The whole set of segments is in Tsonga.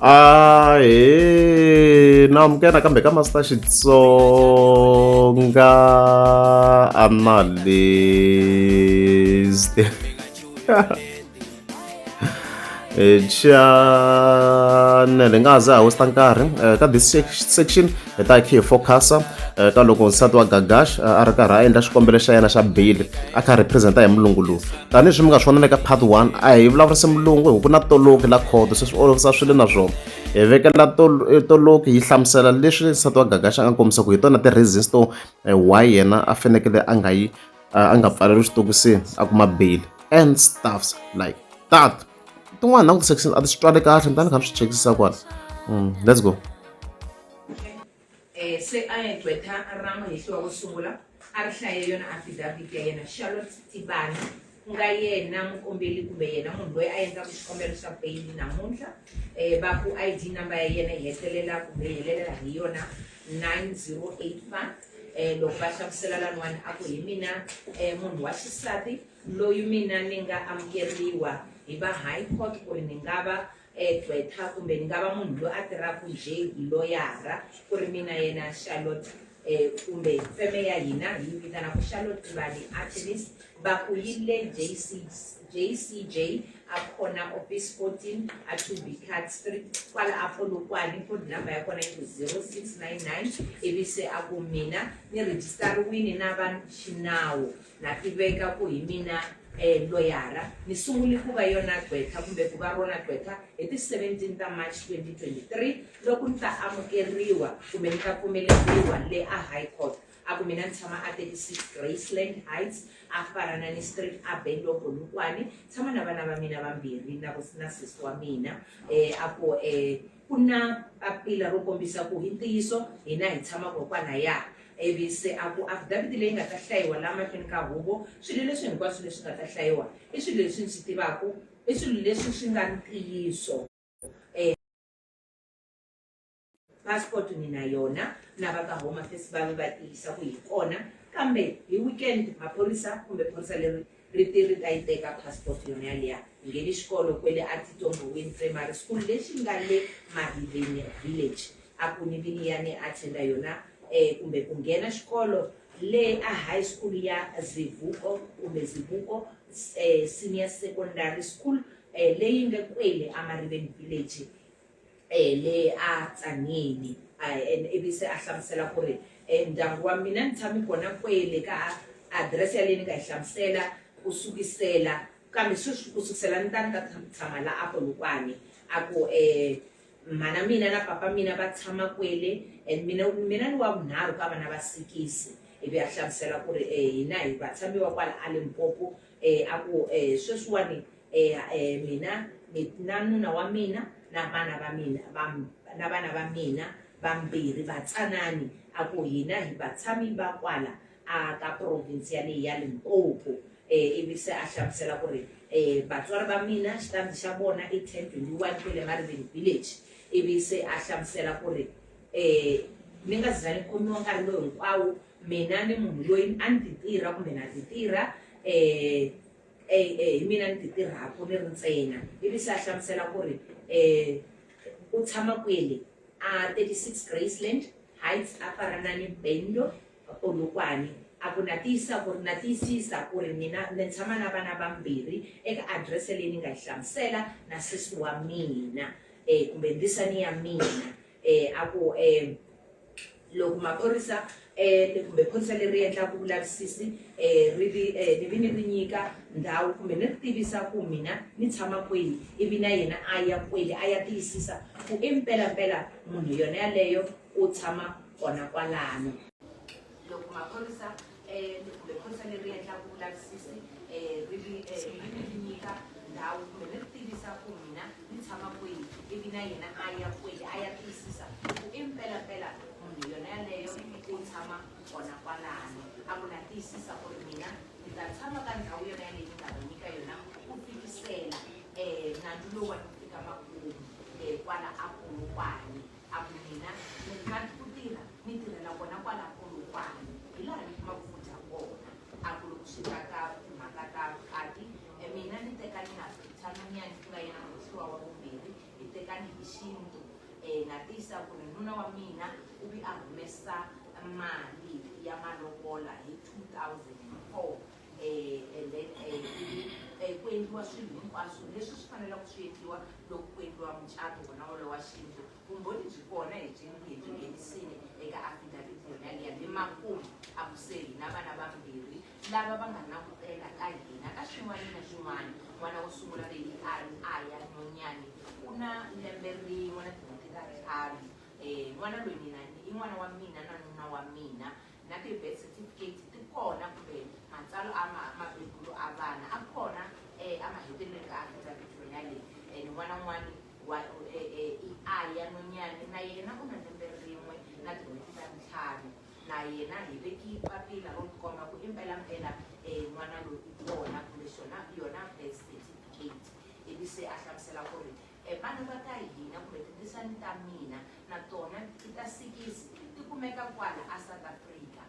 Ahee na amukela nakambe ka Master Xitsonga Analyst channel hi nga ha za ha waste nkarhi ka this section hi ta khe hi focus ka loko nsati wa Gagash a ri karhi a endla xikombelo xa yena xa bail a kha a represent-a hi mulungu lowu tanihileswi mi nga swi vona le ka part 1 a hi vulavurise mulungu hi ku na toloki la khoto se swi olovisa swilo na swona hi vekela toloki yi hlamusela leswi nsati wa Gagash a nga kombisa ku hi tona ti-reasons to why yena a fanekele a nga yi a nga pfaleriwi xitokisini a kuma bail and stuffs like that tin'wana na ku ti-section a ti swi twali kahle ni ta ni kha ni swi chekisisa kwala let's go. Se a ya gqwetha ra muhehliwa wo sungula a ri hlaye yona affidavit ya yena Charlotte Tibani ku nga yena mukombeli kumbe yena munhu loyi a endlaka xikombelo xa beyili namuntlha va ku I_D number ya yena yi hetelela kumbe yi helelela hi yona 9085 loko va hlamusela laniwani a ku hi mina munhu wa xisati loyi mina ni nga amukeriwa hi va high court ku ri ni nga va gqwetha kumbe ni nga va munhu loyi a tirhaka njhe hi loyara ku ri mina yena Charlotte kumbe feme ya hina hi yi vitanaka Charlotte Tibani Artemis va ku yi le JC JCJ a corner office 14 a 2 Bicat Street kwala a Polokwane code number ya kona yi ku 0699 ivi se a ku mina ni rejistariwini na va xinawu na tiveka ku hi mina loyara ni sungule ku va yona gqwetha kumbe ku va rona gqwetha hi ti 17 ta March 2023 loko ni ta amukeriwa kumbe ni ta pfumeleriwa le a High Court a ku mina ni tshama a 36 Graceland Heights a Faranani Street a Bendo Polokwane tshama na vana va mina vambirhi na na sesi wa mina a ku ku na papila ro kombisa ku hi ntiyiso hina hi tshama kokwanaya ivi se a ku affidavit leyi nga ta hlayiwa laha mahlweni ka huvo swilo leswi hinkwaswo leswi nga ta hlayiwa i swilo leswi ni swi tivaka i swilo leswi swi nga ntiyiso passport ni na yona na va ka home affairs va ve va tiyisa ku hi kona kambe hi weekend maphorisa kumbe phorisa leri ri ti ri ta yi teka passport yona yaliya hi ngheni xikolo kwele a Titombowini Primary School lexi nga le Mariveni Village a ku ni vi ni ya ni attenda yona kumbe ku nghena xikolo le a high school ya Zivuko kumbe Zivuko Senior Secondary School leyi nge kwele a Mariveni Village le a Tzaneen ivi se a hlamusela ku ri ndyangu wa mina ni tshame kona kwele ka adirese yaleyi ni nga yi hlamusela ku sukisela kambe sweswi ku sukisela ni ta ni ta tshama la a Polokwane a ku mhana mina na papa mina va tshama kwele and mina mina ni wa vunharhu ka vana va sikisi ivi a hlamusela ku ri hina hi vatshami va kwala a Limpopo a ku sweswiwani mina ni na nuna wa mina na vana va mina va na vana va mina vambirhi vatsanani a ku hina hi vatshami va kwala a ka province yaleyi ya Limpopo ivi se a hlamusela ku ri vatswari va mina xitandi xa vona i 1021 kwele Mariveni Village ivi se a hlamusela ku ri ni nga za ni khomiwa nkarhi lowu hinkwawo mina ni munhu loyi a ni ti tirha kumbe na ti tirha hi mina ni ti tirhaka ni ri ntsena ivi se a hlamusela ku ri u tshama kwele a 36 Graceland Heights a Faranani Bendo Polokwane a ku na tiyisa ku ri na tiyisisa ku ri mina ni tshama na vana vambirhi eka adirese leyi ni nga yi hlamusela na sesi wa mina kumbe ndzisani ya mina a ku loko maphorisa kumbe phorisa leri endlaka vulavisisi ri vi ni vi ni ri nyika ndhawu kumbe ni ri tivisa ku mina ni tshama kwihi ivi na yena a ya kwele a ya tiyisisa ku i mpelampela munhu yona yaleyo u tshama kona kwalano. Loko maphorisa kumbe phorisa leri endlaka vulavisisi ri vi ni ri nyika ndhawu kumbe ni ri tivisa ku mina ni tshama kwihi ivi na yena a ya kwele a ya tiyisisa ku i mpelampela munhu yona yaleyo u tshama kona kwalano a ku na tiyisisa ku ri mina ni ta tshama ka ndhawu yona yaleyi ni nga va nyika yona ku fikisela nandzu lowuwani wu fika makumu kwala a Polokwane. A ku, Mina ni ri na ku tirha, ni tirhela kona kwala Polokwane, hi laha ni kumaka ku dya kona. A ku, Loko swi ta ka timhaka ta vukati, mina ni tekane na Peter Nonyane, ku nga yena muhehliwa wa vumbirhi, hi tekane hi hi xintu. Na tiyisa ku ri nuna wa mina u vi a humesa mali ya malovola hi 2004, and then ivi ku endliwa swilo hinkwaswo leswi swi faneleke swi endliwa loko ku endliwa mucato wona wolowo wa xintu. Vumbhoni byi kona, hi byi nghenisile eka affidavit yona liya. Le makumu a ku se hi na vana vambirhi lava va nga langutela ka hina ka xin'wana na xin'wana. N'wana wo sungula leyi a ya Nonyani u na lembe rin'we na tin'hweti ta 5. N'wana loyi mina i n'wana wa mina na nuna wa mina, na ti-birth certificate ti kona kumbe matsalwa a ma mabebulo a vana a kona a mahetelelweni ka affidavit yona leyi. And n'wana n'wani wa i Aya Nonyani, na yena u na lembe rin'we na tin'hweti ta 5. Na yena hi veki papila ro tikomba ku impelampela n'wana loyi i kona, kumbe xona yona birth certificate. Ivi se a hlamusela ku ri vana va ka hina kumbe tindzisani ta mina na tona ti ta sikisi ti kumeka kwala a South Africa.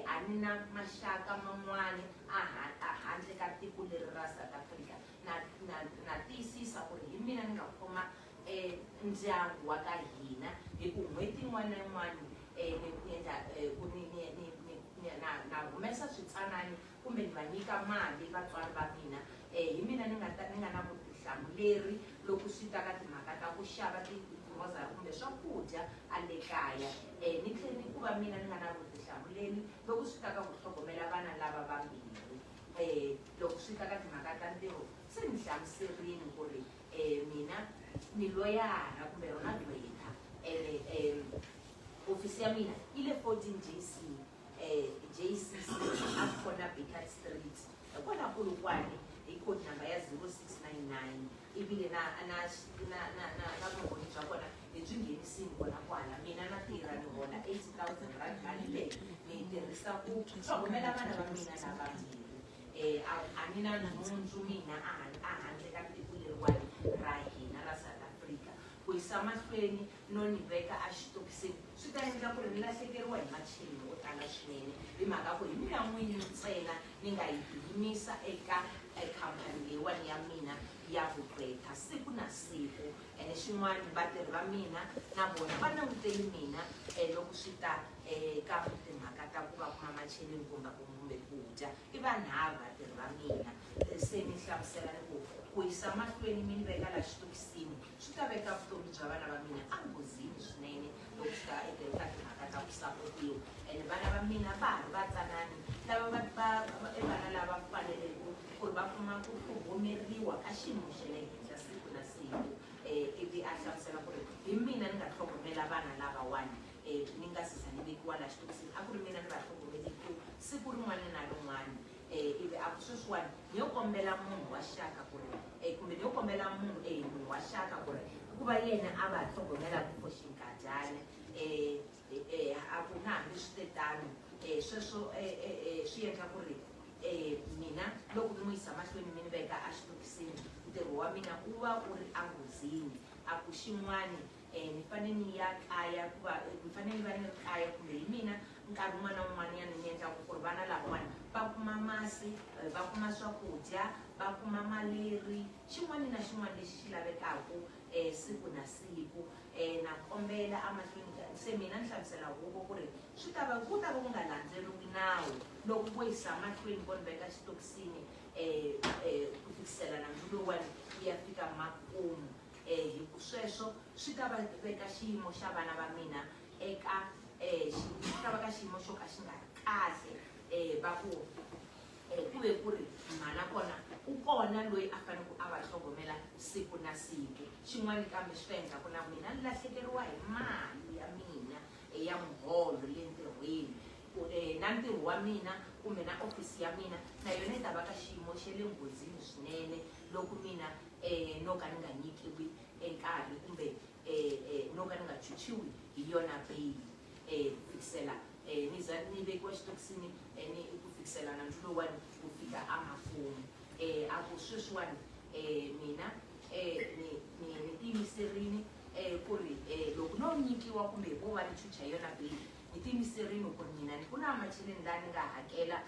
A ni na maxaka man'wani a handle ka tiko leri ra South Africa. Na tiyisisa ku ri hi mina ni nga khoma ndyangu wa ka hina, hi ku n'hweti yin'wana na yin'wana ni endla ku ni ni ni ni na humesa switsanani kumbe ni va nyika mali vatswari va mina. Hi mina ni nga ta ni nga na vutihlamuleri loko swi ta ka timhaka ta ku xava ti-grocery kumbe swakudya a le kaya. Ni tlhela ni ku va mina ni nga na vutihlamuleri loko swi ta ka ku tlhogomela vana lava vambirhi. Loko swi ta ka timhaka ta ntirho, se ni hlamuserini ku ri mina ni loyara kumbe rona gqwetha, ene ofisi ya mina yi le 14 JC JCC a kona Baker Street kwala Polokwane, hi code number ya 0699. Ivile na vumbhoni bya kona hi byi nghenisini kona kwala. Mina na tirha, ni hola R80 000 mali leyi ni yi tirhisa ku tlhogomela vana va mina lavambirhi. A ni na nhundzu mina a handle ka tiko leriwani ra hina ra South Africa. Ku yisa mahlweni no ni veka a xitokisini swi ta endla ku ri ni lahlekeriwa hi macheleni wo tala swinene, hi mhaka ku hi mina n'wini ntsena ni nga yi yimisa eka khampani leyiwani ya mina ya vugqwetha siku na siku. Ene xin'wana, vatirhi va mina na vona va languteli mina loko swi ta ka timhaka ta ku va kuma macheleni kumbe ku dya. I vanharhu vatirhi va mina. Se ni hlamusela ni ku ku yisa mahlweni mi ni veka la xitokisini swi ta veka vutomi bya vana va mina enghozini swinene loko swi ta eka timhaka ta ku sapotiwa. Ene vana va mina va ha ri vatsanani lava va i vana lava faneleke ku ri va kuma ku tlhogomeriwa ka xiyimo xa le henhla siku na siku. Ivi a hlamusela ku ri hi mina ni nga tlhogomela vana lavawani ni nga se za ni vekiwa la xitokisini, a ku ri mina ni va tlhogomeliku siku rin'wana na rin'wana. Ivi a ku sweswiwani ni yo kombela munhu wa xaka ku ri kumbe ni yo kombela munhu munhu wa xaka ku ri ku va yena a va tlhogomelaku for xinkadyana. A ku na hambi swi te tano, sweswo swi endla ku ri mina loko mi n'wi yisa mahlweni mi ni veka a xitokisini, ntirho wa mina wu va wu ri enghozini. A ku xin'wani, ni fanele ni ya kaya ku va ni fanele ni va ni ri kaya kumbe hi mina nkarhi wun'wana na wun'wanyana ni endlaku ku ri vana lavawani va kuma masi, va kuma swakudya, va kuma maleri, xin'wana na xin'wana lexi xi lavekaku siku na siku. Na kombela amahlweni ka se mina ni hlamusela huvo ku ri swi ta va ku ta va ku nga landzeleriwi nawu loko vo yisa mahlweni vo ni veka xitokisini ku fikisela nandzu lowuwani wu ya fika makumu, hi ku sweswo swi ta va veka xiyimo xa vana va mina eka swi ta va ka xiyimo xo ka xi nga ri kahle. Va ku ku ve ku ri mhana kona u kona loyi a fanele a va tlhogomela siku na siku. Xin'wana kambe swi ta endla ku na mina ni lahlekeriwa hi mali ya mina ya muholo le ntirhweni, ku na ntirho wa mina kumbe na ofisi ya mina na yona yi ta va ka xiyimo xa le nghozini swinene loko mina no ka ni nga nyikiwi nkarhi kumbe no ka ni nga chuchiwi hi yona bail ku fikisela ni za ni vekiwa xitokisini ni ku fikisela nandzu lowuwani ku fika amakumu. A ku sweswiwani mina ni tiyimiserini ku ri loko no nyikiwa kumbe vo va ni chucha hi yona bail, ni tiyimiserini ku ri mina ni ku na macheleni laha ni nga hakela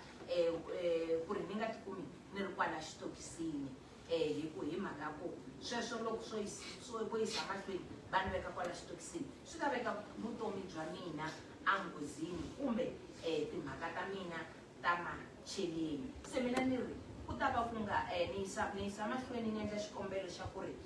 ku ri ni nga tikumi ni ri kwala xitokisini, hi ku hi mhaka ku Sweswo loko swo swo vo yisa mahlweni va ni veka kwala xitokisini swi ta veka vutomi bya mina enghozini kumbe timhaka ta mina ta macheleni. Se mina ni ri ku ta va ku nga ni yisa ni yisa mahlweni ni endla xikombelo xa ku ri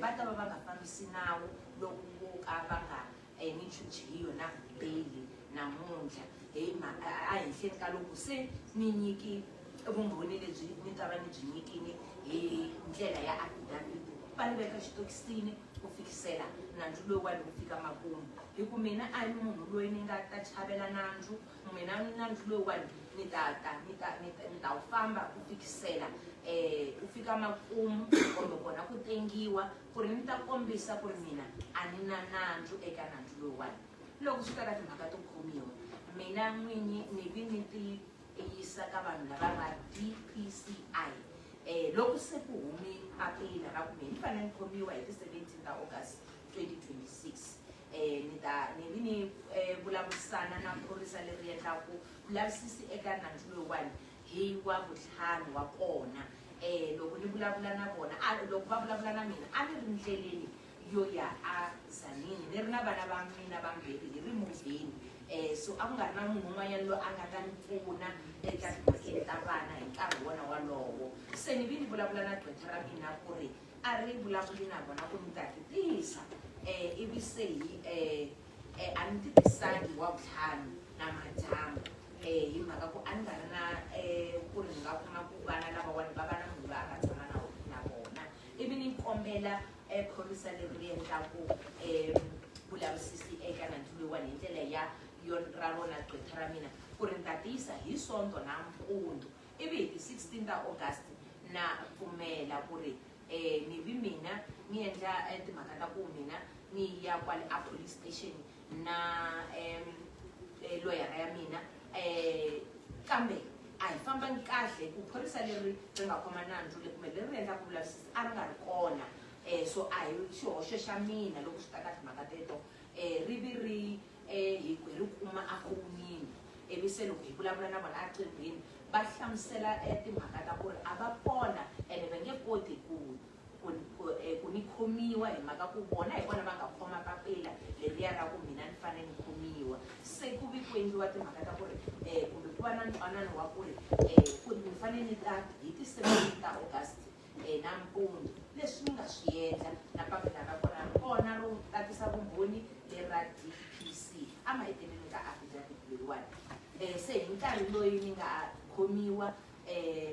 va ta va va nga fambisi nawu loko vo ka va nga ni chuchi hi yona beyili namuntlha hi ehenhleni ka loko se ni nyiki vumbhoni lebyi ni ta va ni byi nyikini hi ndlela ya affidavit va ni veka xitokisini ku fikisela nandzu lowuwani wu fika makumu hi ku mina a ni munhu loyi ni nga ta chavela nandzu mina nandzu lowuwani ni ta ta ni ta ni ta ni ta wu famba ku fikisela ku fika makumu kumbe kona ku tengiwa ku ri ni ta kombisa ku ri mina a ni na nandzu eka nandzu lowuwani. Loko swi ta ka timhaka to khomiwa, mina n'winyi ni vi ni ti yisa ka vanhu lava va DPCI. Loko se ku humi papila ra ku mehe ni fanele ni khomiwa hi ti 17 ta August 2026, ni ta ni vi ni vulavurisana na phorisa leri endlaku vulavisisi eka nandzu lowuwani hi wa vutlhanu wa kona. Loko ni vulavula na vona, a loko va vulavula na mina a ni ri ndleleni yo ya a Tzaneen ni ri na vana va mina vambirhi hi ri movheni. So a ku nga ri na munhu un'wanyana loyi a nga ta ni pfuna eka timhakeni ta vana hi nkarhi wona walowo. Se ni vi ni vulavula na gqwetha ra mina ku ri a ri vulavuli na vona ku ni ta ti tisa ivi se hi a ni ti tisangi hi Wavuntlhanu namadyambu hi mhaka ku a ni nga ri na ku ri ni nga kuma ku vana lavawani va va na munhu loyi a nga tshama na na vona. Ivi ni kombela phorisa leri ri endlaku vulavisisi eka nandzu loyiwani hi ndlela ya ra rona gqwetha ra mina ku ri ni ta tiyisa hi Sonto nampundzu. Ivi hi ti 16 ta August na pfumela ku ri ni vi mina ni endla timhaka ta ku mina ni ya kwale a police station na loyara ya mina kambe a hi fambangi kahle ku phorisa leri ri nga khoma nandzu le kumbe leri ri endlaka vulavisisi a ri nga ri kona so a hi xihoxo xa mina loko swi ta ka timhaka teto ri vi ri hi ri kuma a fowunini ivi se loko hi vulavula na vona eqinghweni va hlamusela timhaka ta ku ri a va kona ene va nge koti ku ku ku ku ni khomiwa hi mhaka ku vona hi vona va nga khoma papila leriya ra ku mina ni fanele ni khomiwa se ku vi ku endliwa timhaka ta ku ri kumbe ku va na ntwanano wa ku ri ku ni fanele ni ta hi ti 17 ta August nampundzu leswi ni nga swi endla na papila ra kona ri kona ro tatisa vumbhoni leri ra DPC emahetelelweni ka affidavit leyiwani se hi nkarhi loyi ni nga khomiwa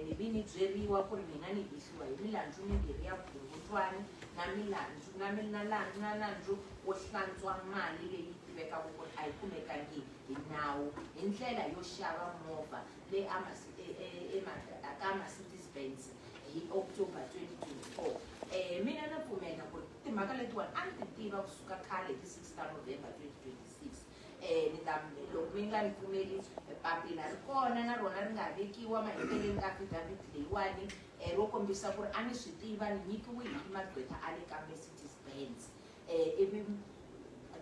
ni vi ni byeriwa ku ri mina ni hehliwa hi milandzu mimbirhi ya vukungundzwani na milandzu na na na nandzu wo hlantswa mali leyi tivekaka ku ri a yi kumekangi hi nawu hi ndlela yo xava movha leyi a ka Mercedes Benz hi October 2024. Mina na pfumela ku ri timhaka letiwani a ni ti tiva kusuka khale hi ti 6 ta November 2026. Ni ta loko mi nga ni pfumeli papila ri kona na rona ri nga vekiwa maheteleni ka affidavit leyiwani ro kombisa ku ri a ni swi tiva ni nyikiwe hi magqwetha a le ka Mercedes Benz ivi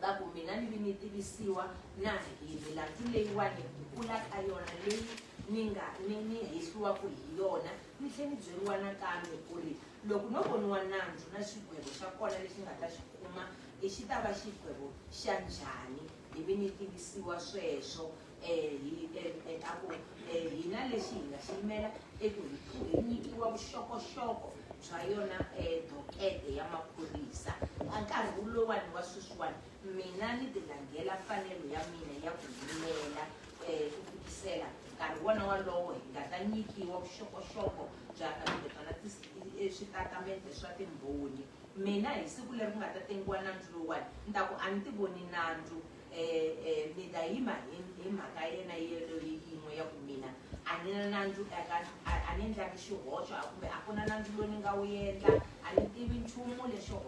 va ku mina ni vi ni tivisiwa na hi milandzu leyiwani ku kula ka yona leyi ni nga ni ni hehliwaku hi yona ni tlhe ni byeriwa nakambe ku ri loko no voniwa nandzu na xigwevo xa kona lexi nga ta xi kuma i xi ta va xigwevo xa njhani ivi ni tivisiwa sweswo hi a ku hina lexi hi nga xi yimela i ku hi nyikiwa vuxokoxoko bya yona dokete ya maphorisa a nkarhi wulowani wa sweswiwani mina ni ti langhela mfanelo ya mina ya ku yimela ku fikisela nkarhi wona walowo hi nga ta nyikiwa vuxokoxoko bya kumbe byona switatimende swa timbhoni. Mina hi siku leri ku nga ta tengiwa nandzu lowuwani ni ta ku a ni ti voni nandzu ni ta yima hi hi mhaka yena yeleyo yin'we ya ku mina a ni na nandzu eka a ni endlangi xihoxo a kumbe a ku na nandzu lowu ni nga wu endla a ni tivi nchumu lexo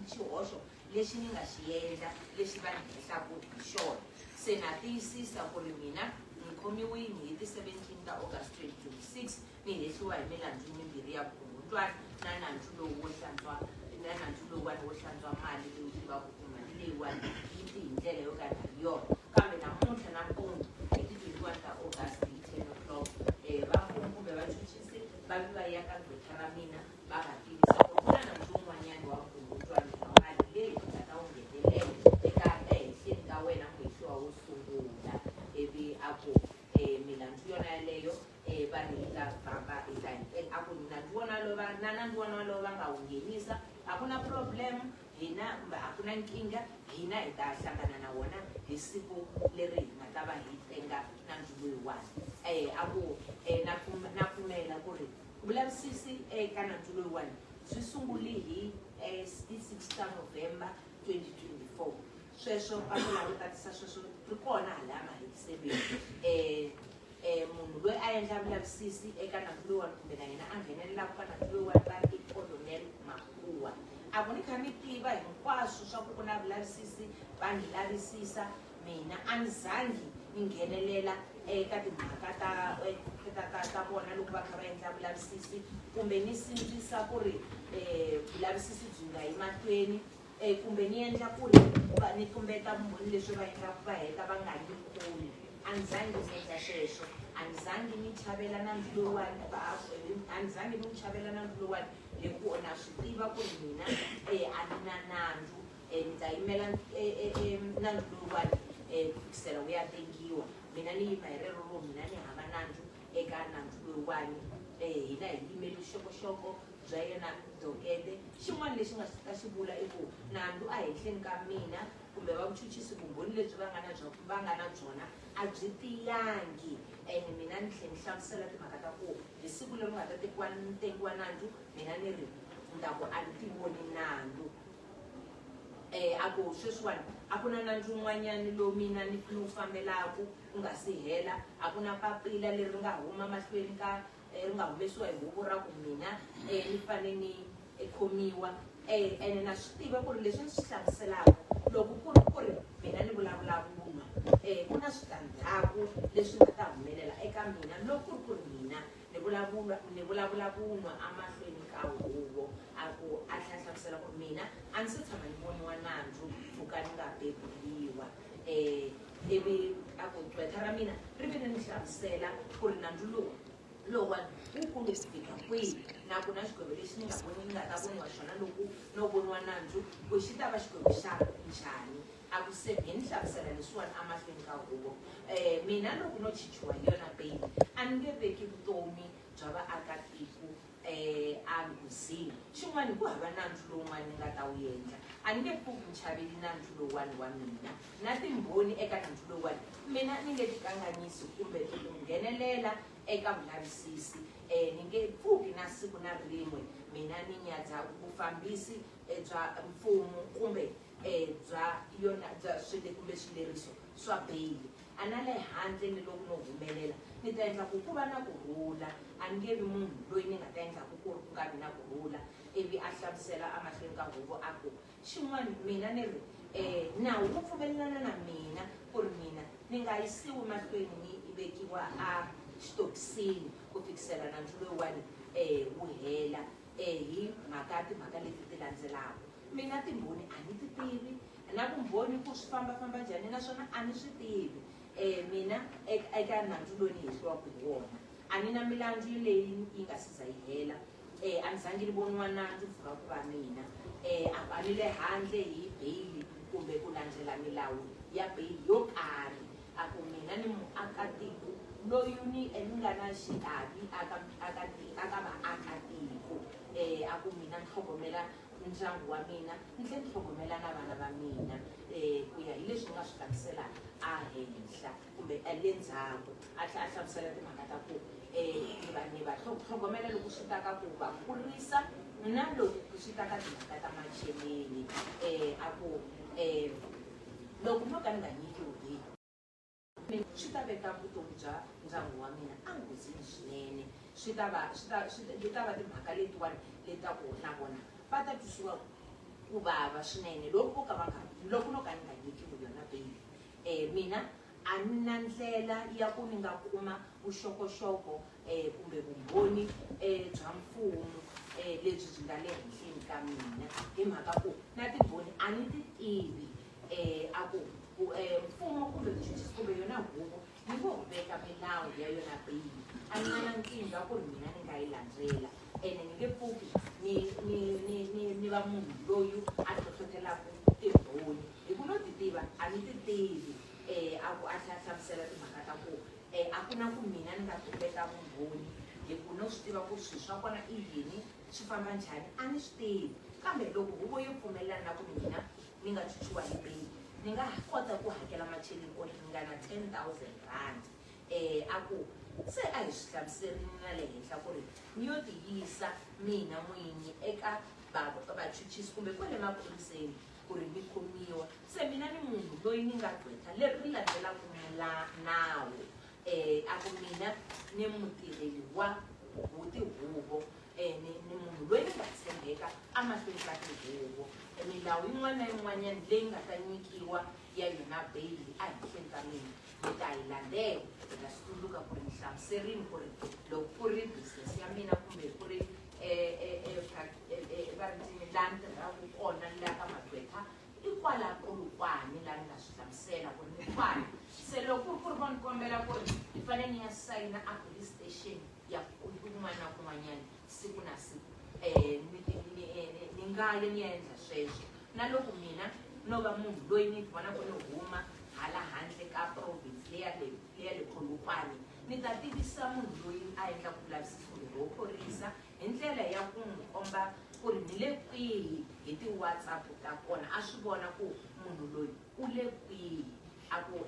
xihoxo lexi ni nga xi endla lexi va ni hehlaku hi xona se na tiyisisa ku ri mina ni khomiwini hi ti 17 ta August 2026 ni hehliwa hi milandzu mimbirhi ya vukungundzwana na nandzu lowu wo hlantswa na nandzu lowuwani wo hlantswa mali leyi tivaka ku mali leyiwani yi ti hi ndlela yo ka nga ri yona kambe namuntlha nampundzu hi ti 21 ta August hi 10 o'clock va mfumo kumbe vachuchisi va vi va ya ka gqwetha ra mina va va tivisa ku ri ku na nandzu wun'wanyana. A ku na problem hina kumbe a ku na nkingha, hina hi ta hlangana na wona hi siku leri hi nga ta va hi tenga nandzu loyiwani. A ku na na pfumela ku ri vulavisisi eka nandzu loyiwani byi sunguli hi ti 6 ta November 2024. Sweswo papila ro tatisa sweswo ri kona halaya mahetiselweni. Munhu loyi a endla vulavisisi eka nandzu loyiwani kumbe na yena a nghenelelaka ka nandzu loyiwani va ri i Colonel Makhuwa. A ku ni kha ni tiva hinkwaswo swa ku ku na vulavisisi va ni lavisisa mina a ni zangi ni nghenelela eka timhaka ta ta ta ta vona loko va kha va endla vulavisisi kumbe ni sindzisa ku ri vulavisisi byi nga yi mahlweni kumbe ni endla ku ri va ni tumbeta vumbhoni leswi va endlaku va heta va nga ni khomi. A ni zangi ni endla sweswo, a ni zangi ni chavela nandzu lowuwani, a ni zangi ni wu chavela nandzu lowuwani hi ku na swi tiva ku ri mina a ni na nandzu. Ni ta yimela nandzu lowuwani ku fikisela wu ya tengiwa. Mina ni yima hi rero ro mina ni hava nandzu eka nandzu lowuwani. Hina hi yimele vuxokoxoko bya yena dokete. Xin'wana lexi nga ta xi vula i ku nandzu ehenhleni ka mina kumbe va vuchuchisi vumbhoni lebyi va nga na va nga na byona a byi tiyangi. Ene mina ni tlhe ni hlamusela timhaka ta ku hi siku leri nga ta tekiwa tengiwa nandzu mina ni ri ni ta ku a ni tivoni nandzu. A ku sweswiwani a ku na nandzu wun'wanyani lowu mina ni ni wu fambelaku ku nga si hela, a ku na papila leri nga huma mahlweni ka ri nga humesiwa hi huvo ra ku mina ni fane ni khomiwa. Ene na swi tiva ku ri leswi ni swi hlamuselaka loko ku ri ku ri mina ni vulavula vunwa ku na switandzhaku leswi nga ta humelela eka mina loko ku ri ku ri mina ni vulavula ni vulavula vunwa emahlweni ka huvo. A ku a tlhela a hlamusela ku ri mina a ndzi se tshama ni voniwa nandzu mpfhuka ni nga beburiwa. Ivi a ku gqwetha ra mina ri vile ni hlamusela ku ri nandzu lowu lowuwani wu kulu ku fika kwihi na ku na xigwevo lexi ni nga voni ni nga ta voniwa xona loko no voniwa nandzu ku xi ta va xigwevo xa njhani. A ku se mi ni hlamusela leswiwani emahlweni ka huvo. Mina loko no chichiwa hi yona bail a ni nge veki vutomi bya vaakatiko enghozini. Xin'wana ku hava nandzu lowun'wana ni nga ta wu endla. A ni nge pfuki ni chaveli nandzu lowuwani wa mina na timbhoni eka nandzu lowuwani. Mina ni nge tikanganyisi kumbe ku nghenelela eka vulavisisi. Ni nge pfuki na siku na rin'we mina ni nyadza vufambisi bya mfumo kumbe bya yona bya swile kumbe swileriso swa beyili. A na le handle ni loko no humelela ni ta endla ku ku va na ku rhula, a ni nge vi munhu loyi ni nga ta endlaku ku ri ku nga vi na ku rhula. Ivi a hlamusela emahlweni ka huvo a ku, Xin'wana mina ni ri, nawu wu pfumelelana na mina ku ri mina ni nga yisiwi mahlweni ni vekiwa a xitokisini ku fikisela nandzu lowuwani wu hela hi mhaka timhaka leti ti landzelaka. Mina timbhoni a ni ti tivi na vumbhoni ku swi fambafamba njhani naswona a ni swi tivi. Mina eka nandzu lowu ni hehliwaka hi wona a ni na milandzu leyi yi nga si za yi hela. A ni zangi ni voniwa nandzu mpfhuka ku va mina. A ni le handle hi beyili kumbe ku landzela milawu ya beyili yo karhi. A ku mina ni muakatiko loyi ni ni nga na xiavi aka aka aka vaakatiko. A ku mina ni tlhogomela ndyangu wa mina ni tlhe ni tlhogomela na vana va mina ku ya hi leswi ni nga swi hlamusela a henhla kumbe le ndzhaku. A tlhe a hlamusela timhaka ta ku ni va ni va tlhogomela loko swi ta ka ku va kurisa na loko swi ta ka timhaka ta macheleni. A ku loko no ka ni nga nyikiwi beyili swi ta veka vutomi bya ndyangu wa mina enghozini swinene. Swi ta va swi ta swi ti ta va timhaka letiwani leti ta ku na vona va ta twisiwa ku vava swinene loko vo ka va nga loko no ka ni nga nyikiwi yona beyili. Mina a ni na ndlela ya ku ni nga kuma vuxokoxoko kumbe vumbhoni bya mfumo lebyi byi nga le henhleni ka mina hi mhaka ku na timbhoni a ni ti tivi. A ku mfumo kumbe vuchuchisi kumbe yona huvo yi ngo ho veka milawu ya yona beyili, a ni nga na nkingha ku ri mina ni nga yi landzela ene ni nge pfuki ni ni ni ni ni va munhu loyi a hlohlotelaka timbhoni hi ku no ti tiva a ni ti tivi. A ku a tlhela a hlamusela timhaka ta ku a ku na ku mina ni nga tumbeta vumbhoni hi ku no swi tiva ku swilo swa kona i yini swi famba njhani a ni swi tivi. Kambe loko huvo yo pfumelelana na ku mina ni nga chuchiwa hi bail, ni nga kota ku hakela macheleni o ringana R10 000. A ku se a hi swi hlamuserini na le henhla ku ri ni yo tiyisa mina n'winyi eka vachuchisi kumbe kwale maphoriseni ku ri ni khomiwa. Se mina ni munhu loyi ni nga gqwetha leri ri landzelaka nawu. A ku mina ni mutirheli wa tihuvo, ni munhu loyi ni nga tshembeka emahlweni ka tihuvo. Milawu yin'wana na yin'wanyana leyi nga ta nyikiwa ya yona bail ehenhleni ka mina, ni ta yi landzela. Hi nga swi tsundzuka ku ri ni hlamuserini ku ri loko ku ri business ya mina kumbe ku ri va ri ncini laha ni tirhaka kona la ka magqwetha, i kwala Polokwane laha ni nga swi hlamusela ku ri ni kwala. Se loko ku ri va ni kombela ku ri ni fanele ni ya sayina a police station ya kun'wana na kun'wanyana siku na siku, ni nga ya ni ya endla sweswo. Na loko mina no va munhu loyi ni vonaka ni huma hala handle ka province leya le Polokwane, ni ta tivisa munhu loyi a endlaka vulavisisi kumbe ro phorisa hi ndlela ya ku n'wi komba ku ri ni le kwihi hi ti-WhatsApp ta kona, a swi vona ku munhu loyi u le kwihi. A ku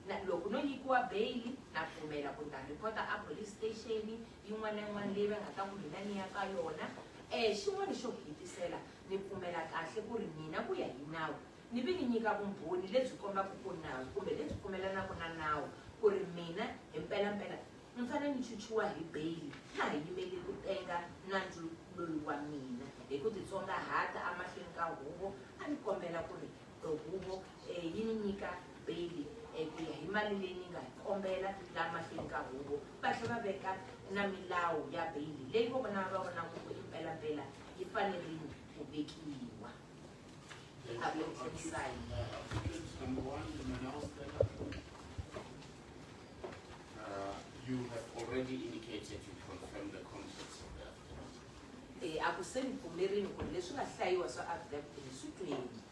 na loko no nyikiwa bail, na pfumela ku ni ta report-a a police station yin'wana na yin'wana leyi va nga ta ku mina ni ya ka yona. Xin'wana xo hetisela, ni pfumela kahle ku ri mina ku ya hi nawu ni vi ni nyika vumbhoni lebyi kombaka ku nawu kumbe lebyi pfumelanaka na nawu ku ri mina hi mpelampela ni fanele ni chuchiwa hi bail, na ha yimeli ku tenga nandzu loyi wa mina. Hi ku titsongahata emahlweni ka huvo, a ni kombela ku ri huvo yi ni nyika bail ku ya hi mali leyi ni nga yi kombela laha mahlweni ka huvo, va tlhela va veka na milawu ya bail leyi vo vona va vonaka ku impelampela yi fanerile ku vekiwa. Thank A you. ku tlherisani. Accused number one, Manuel Stella. You have already indicated you confirm the contents of the affidavit. A ku se ni pfumerini ku ri leswi nga hlayiwa swa affidavit ni swi tweni.